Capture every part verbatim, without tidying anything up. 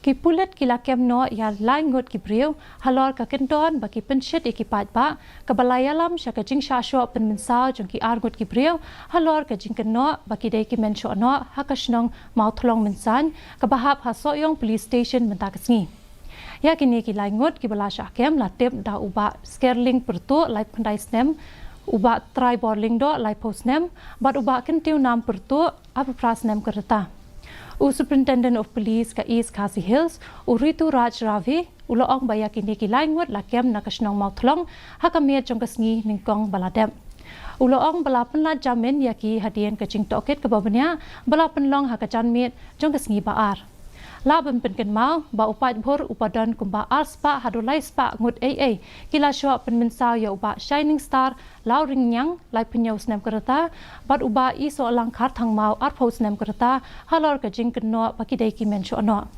Ki pulit ki la kem noh ïa lai ngut ki briew halor ka kyndon ba ki pynshit ïa ki paidbah, kaba la ïalam sha ka jingshah shoh pynmynsaw jong ki ar ngut ki briew halor ka jingkynnoh ba ki dei ki men shoh noh ha ka shnong Mawthlong Mynsain, kaba hap ha Sohiong Police Station mynta ka sngi. Ïa kine ki lai ngut kiba la shah kem la tip da u Bah Skerling Pyrtuh, laiphew khyndai snem, u Bah Traibor Lyngdoh, laiphew snem, bad u Bah Kyntiew Nam Pyrtuh, arphew phra snem ka rta. U Superintendent of Police ka East Khasi Hills, u Ritu Raj Ravi, u la ong ba ïa kine ki lai ngut la kem na ka shnong Mawthlong ha ka miet jong ka sngi nyngkong ba la dep. U la ong ba la pynlait jamin ïa ki hadien ka jingtohkit kaba bniah ba la pynlong ha ka janmiet jong ka sngi ba ar. Lah ban pynkynmaw ba u paidbah uba don kumba ar spah haduh lai spah ngut ei ei ki la shoh pynmynsaw ïa u Bah Shining Star Lawringniang, laiphew hynñiew snem ka rta, bad u Bah Isohlang Kharthangmaw, arphew snem ka rta, halor ka jingkynnoh ba ki dei ki men shoh noh.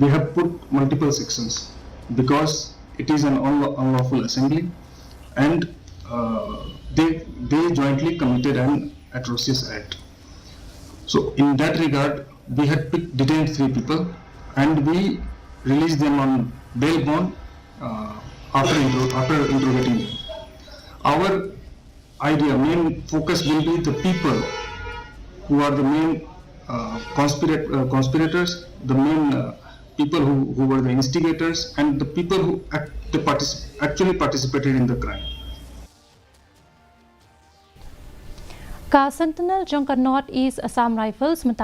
We have put multiple sections because it is an unlaw- unlawful assembly, and uh, they they jointly committed an atrocious act. So in that regard, we had picked, detained three people, and we released them on bail bond uh, after inter- after interrogating them. Our idea, main focus will be the people who are the main uh, conspirat- uh, conspirators, the main uh, people who, who were the instigators, and the people who act- the particip- actually participated in the crime. Ka Sentinel jong ka North East Assam Rifles mynta